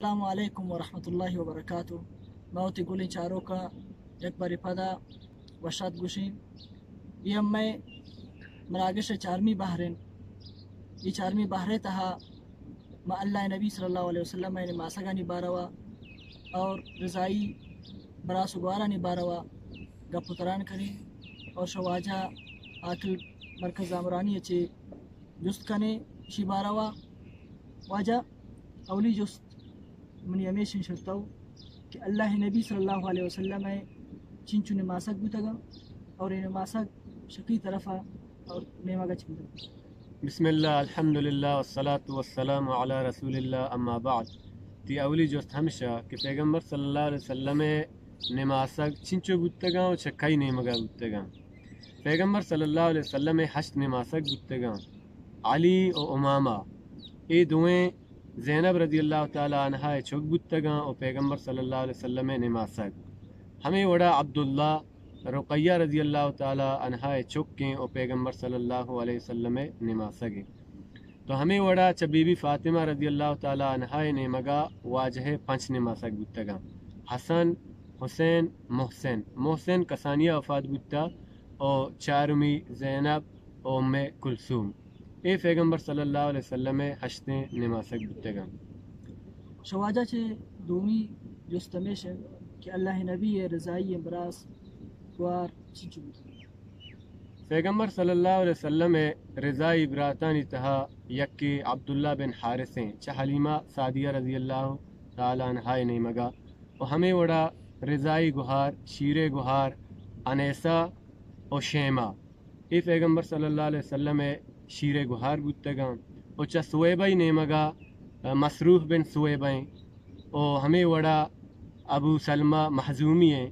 السلام علیکم ورحمۃ اللہ وبرکاتہ۔ ما وتی گلیں چاروکاں یک بارے پدا وشات گوشیں۔ اے ہم مئے مراگش ءِ چارمی بہر انت۔ اے چارمی بہر ءِ تہا ما اللہ ءِ نبی صلی اللہ علیہ وسلم ءِ نماسگانی باروا اور رضائی براس و گوارانی باروا گپ و تران کنیں اور شہ واجہ عاقل مرکز زامرانی ءَ چہ جست کنیں اشی باروا۔ واجہ، اولی جست منی ہمیش انت شہ تو کہ اللہ ءِ نبی صلی اللہ علیہ وسلم ءِ چنچو نماسگ بوتگاں اور اے نماسگ شہ کئی طرفا اور نیمگا چہ بوتگاں؟ بسم اللہ، الحمدللہ، والصلاة والسلام علی رسول اللہ، اما بعد۔ تی اولی جست ہمشہ کہ پیغمبر صلی اللہ علیہ وسلم ءِ نماسگ چنچو بوتگاں و چہ کئی نیمگا بوتگاں؟ پیغمبر صلی اللہ علیہ وسلم ءِ ہشت نماسگ بوتگاں۔ علی و امامہ، اے دوئیں زینب رضی اللہ تعالی عنہا ءِ چک بوتگاں و پیغمبر صلی اللہ علیہ وسلم ءِ نماسگ۔ ہمے وڑا عبداللہ، رقیہ رضی اللہ تعالی عنہا ءِ چکیں و پیغمبر صلی اللہ علیہ وسلم ءِ نماسگیں۔ تو ہمے وڑا چہ بی بی فاطمہ رضی اللہ تعالی عنہا ءِ نیمگا واجہ ءِ پنچ نماسگ بوتگاں۔ حسن، حسین، محسن۔ محسن کسانیہ وفات بوتا و چارمی زینب و ام کلثوم۔ اے پیغمبر صلی اللہ علیہ وسلم ءِ ہشتیں نماسگ بوتگاں۔ شہ واجہ چہ دومی جست ہمیش انت کہ اللہ ءِ نبی ءِ رضائی براس گوار چنچو بوتگاں؟ پیغمبر صلی اللہ علیہ وسلم ءِ رضائی براتانی تہا یکے عبداللہ بن حارث انت، چہ حلیمہ سعدیہ رضی اللہ تعالی عنہا ءِ نیمگا، و ہمے وڑا رضائی گہار، شیرے گہار، انیسہ و شیمہ۔ اے پیغمبر صلی اللہ علیہ وسلم ءِ شیرے گہار بوتگاں۔ و چہ ثویبہ ءِ نیمگا، ء، مسروح بن ثویبہ ایں و ہمے وڑا ابو سلمہ مخزومی ایں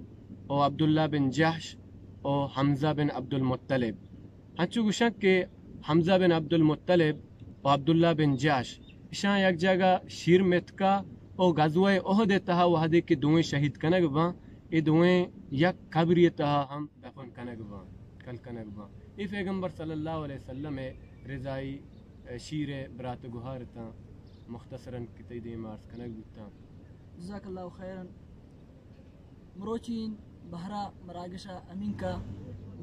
و عبداللہ بن جحش و حمزہ بن عبدالمطلب۔ انچو گوشاں کہ حمزہ بن عبدالمطلب و عبداللہ بن جحش اشاں یک جاگہ شیر متکا و غزوہ احد ءِ تہا وہدے کہ دوئیں شہید کنگ باں، اے دوئیں یک قبری ءِ تہا ہم دفن کنگ باں، کل کنگ باں۔ اے پیغمبر صلی اللہ علیہ وسلم ءِ رضائی، ء، شیر ءِ برات گہار اتاں، مختصراً کہ تئی دیم ءَ عرض کنگ بوتاں۔ جزاک اللہ خیراً۔ مروچی بہرا مراگش ءَ ہمینکا،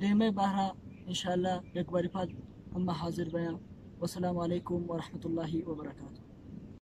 دیمے بہرا انشاءاللہ یک باری پد ہم حاضر بیاں۔ والسلام علیکم ورحمۃ اللہ وبرکاتہ۔